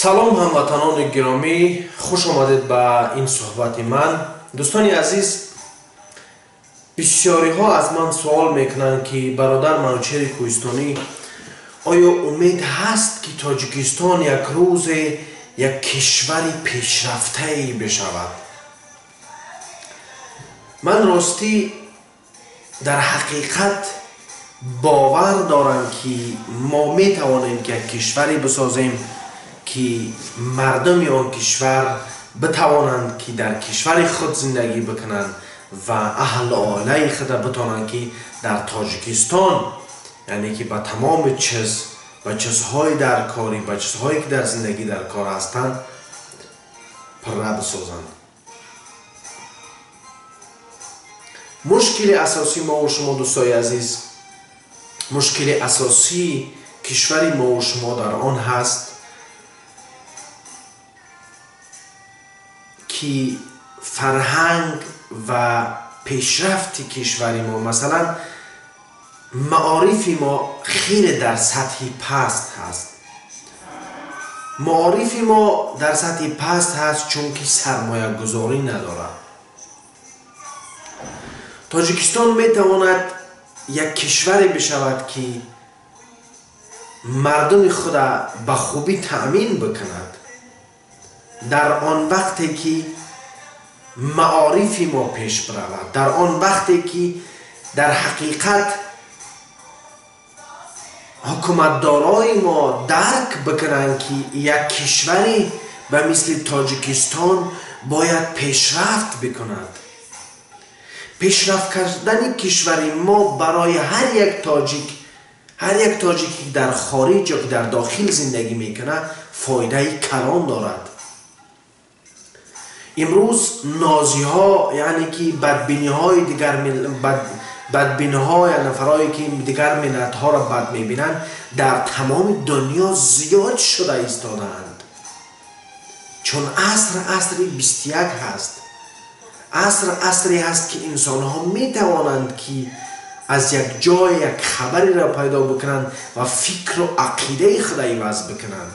Салом, ҳамватанони гиромӣ, хуш омадед ба ин суҳбати ман. Дӯстони азиз, бисёриҳо аз ман суол мекунанд, ки бародар Манучери Кӯҳистонӣ, оё умед ҳаст, ки Тоҷикистон як рӯзе як кишвари пешрафтае бишавад? Ман ростӣ дар ҳақиқат бовар дорам, ки мо метавонем, ки як кишваре бисозем, ки мардуми он кишвар битавонанд, ки дар кишвари худ зиндагӣ бикунанд ва аҳлу оилаи худро битавонанд, ки дар Тоҷикистон, яъне ки ба тамоми чиз, ба чизҳои даркорӣ, ба чизҳое ки дар зиндагӣ дар кор ҳастанд, пурра бисозанд. Мушкили асосии мову шумо, дӯстои азиз, мушкили асосии кишвари мову шумо дар он ҳаст, ки фарҳанг ва пешрафти кишвари мо, масалан маорифи мо хеле дар сатҳи паст ҳаст. Маорифи мо дар сатҳи паст ҳаст, чунки сармоягузорӣ надорад. Тоҷикистон метавонад як кишваре бишавад, ки мардуми худа ба хубӣ таъмин бикунад дар он вақте ки маорифи мо пеш биравад, дар он вақте ки дар ҳақиқат ҳукуматдорои мо дарк бикунанд, ки як кишваре ба мисли Тоҷикистон бояд пешрафт бикунад. Пешрафт кардани кишвари мо барои ҳар як тоҷик, ҳар як тоҷике ки дар хориҷ ё ки дар дохил зиндагӣ мекунад, фоидаи калон дорад. Имрӯз нозиҳо, яъне ки бадбиниҳои дигар бадбиниҳо я нафарҳое ки дигар миллатҳоро бад мебинанд, дар тамоми дунё зиёд шуда истодаанд. Чун аср асри 21 ҳаст, аср асре ҳаст, ки инсонҳо метавонанд, ки аз як ҷой як хабареро пайдо бикунанд ва фикру ақидаи худро иваз бикунанд.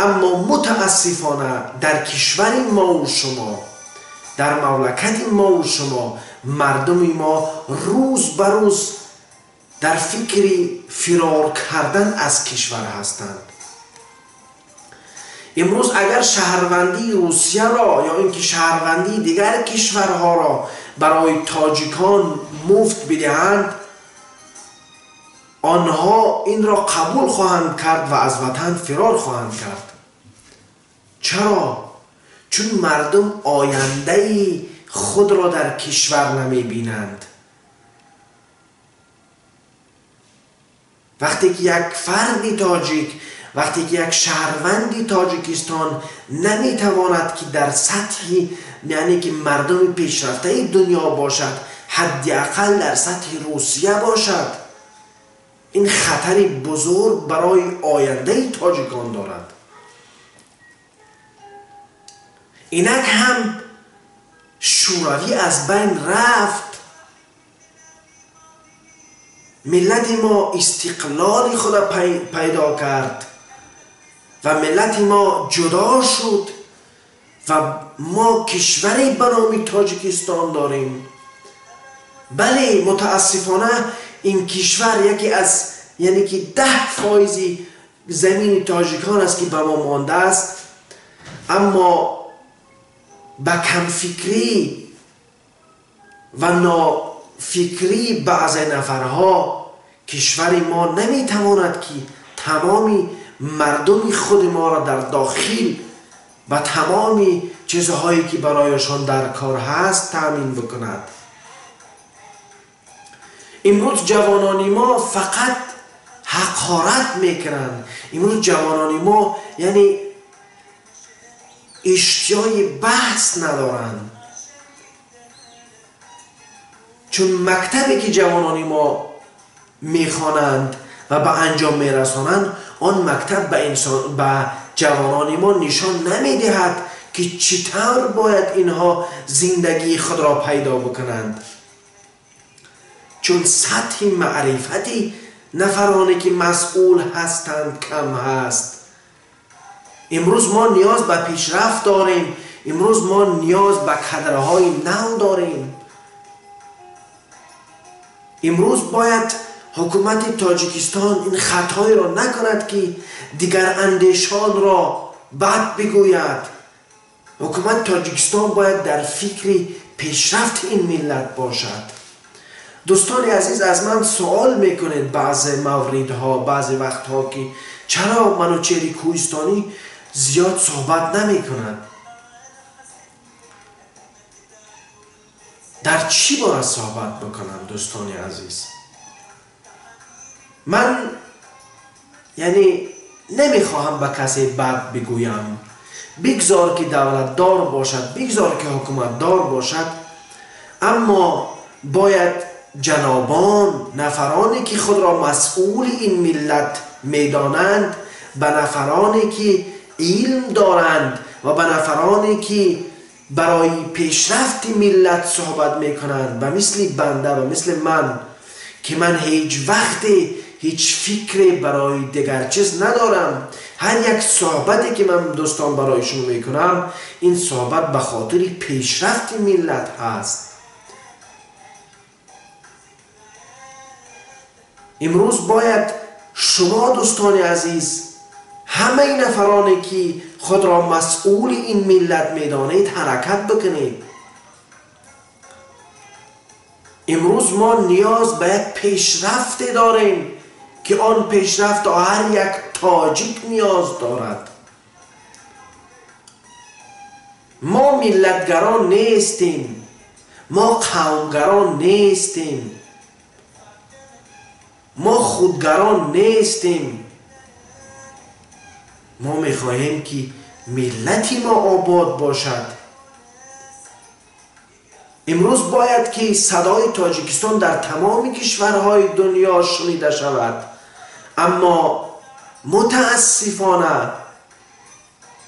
Аммо мутаассифона дар кишвари мову шумо, дар мамлакати мову шумо, мардуми мо рӯз ба рӯз дар фикри фирор кардан аз кишвар ҳастанд. Имрӯз агар шаҳрвандии Русияро ё ин ки шаҳрвандии дигар кишварҳоро барои тоҷикон муфт бидиҳанд, онҳо инро қабул хоҳанд кард ва аз ватан фирор хоҳанд кард. Чаро? Чун мардум ояндаи худро дар кишвар намебинанд. Вақте ки як фарди тоҷик, вақте ки як шаҳрванди Тоҷикистон наметавонад, ки дар сатҳи, яъне ки мардуми пешрафтаи дунё бошад, ҳадди ақал дар сатҳи Русия бошад, ин хатари бузург барои ояндаи тоҷикон дорад. Инак ҳам Шӯравӣ аз байн рафт, миллати мо истиқлоли худро пайдо кард ва миллати мо ҷудо шуд ва мо кишваре ба номи Тоҷикистон дорем. Бале, мутаассифона ин кишвар яке аз, яъне ки 10% замини тоҷикон аст, ки ба мо мондааст, аммо ба камфикрӣ ва нофикрии баъзе нафарҳо кишвари мо наметавонад, ки тамоми мардуми худи моро дар дохил ба тамоми чизҳое ки барояшон дар кор ҳаст таъмин бикунад. Имрӯз ҷавонони мо фақат ҳақорат мекунанд. Имрӯз ҷавонони мо, яъне иштиёи баҳс надоранд. Чун мактабе ки ҷавонони мо мехонанд ва ба анҷом мерасонанд, он мактаб ба ҷавонони мо нишон намедиҳад, ки чӣ тавр бояд инҳо зиндагии худро пайдо бикунанд. Чун сатҳи маърифати нафароне ки масъул ҳастанд кам ҳаст. Имрӯз мо ниёз ба пешрафт дорем. Имрӯз мо ниёз ба кадрҳои нав дорем. Имрӯз бояд ҳукумати Тоҷикистон ин хатҳоеро накунад, ки дигарандешонро бад бигӯяд. Ҳукумати Тоҷикистон бояд дар фикри пешрафти ин миллат бошад. Дӯстони азиз, аз ман суол мекунед баъзе мавридҳо, баъзе вақтҳо, ки чаро Манучеҳри Кӯҳистонӣ зиёд суҳбат намекунад? Дар чӣ бора суҳбат бикунам, дӯстони азиз? Ман яъне намехоҳам ба касе бад бигӯям. Бигзор ки давлатдор бошад, бигзор ки ҳукуматдор бошад, аммо бояд ҷанобон, нафароне ки худро масъули ин миллат медонанд, ба нафароне ки илм доранд ва ба нафароне ки барои пешрафти миллат суҳбат мекунанд, ба мисли банда, ба мисли ман, ки ман ҳеҷ вақте ҳеҷ фикре барои дигар чиз надорам. Ҳар як суҳбате ки ман, дӯстон, барои шумо мекунам, ин суҳбат ба хотири пешрафти миллат ҳаст. Имрӯз бояд шумо, дӯстони азиз, ҳамаи нафароне ки худро масъули ин миллат медонед, ҳаракат бикунед. Имрӯз мо ниёз ба як пешрафте дорем, ки он пешрафт ҳар як тоҷик ниёз дорад. Мо миллатгарон нестем, мо қавмгарон нестем, мо худгарон нестем. Мо мехоҳем, ки миллати мо обод бошад. Имрӯз бояд ки садои Тоҷикистон дар тамоми кишварҳои дунё шунида шавад, аммо мутаассифона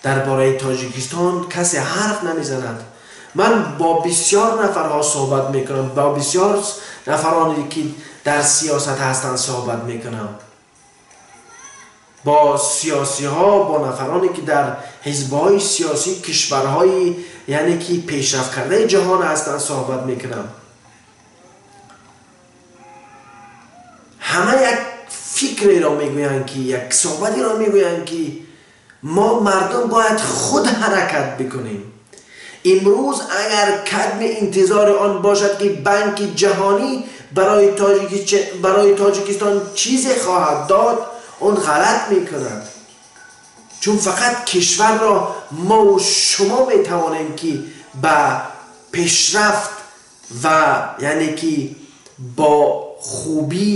дар бораи Тоҷикистон касе ҳарф намезанад. Ман бо бисёр нафарҳо суҳбат мекунам, бо бисёр нафароне ки дар сиёсат ҳастанд суҳбат мекунам, бо сиёсиҳо, бо нафароне ки дар ҳизбҳои сиёсӣ кишварҳои яъне ки пешрафт кардаи ҷаҳон ҳастанд суҳбат мекунам. Ҳама як фикреро мегӯянд, ки як суҳбатеро мегӯянд, ки мо мардум бояд худ ҳаракат бикунем. Имрӯз агар кадми интизори он бошад, ки Банки Ҷаҳонӣ барои Тоҷикистон чизе хоҳад дод, он ғалат мекунад. Чун фақат кишварро мо ва шумо метавонем, ки ба пешрафт ва яъне ки бо хубӣ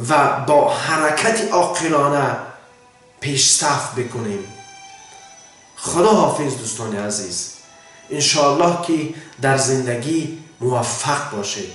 ва бо ҳаракати оқилона пешсаф бикунем. Худо ҳофиз, дӯстони азиз. Иншоаллоҳ, ки дар зиндагӣ муваффақ бошед.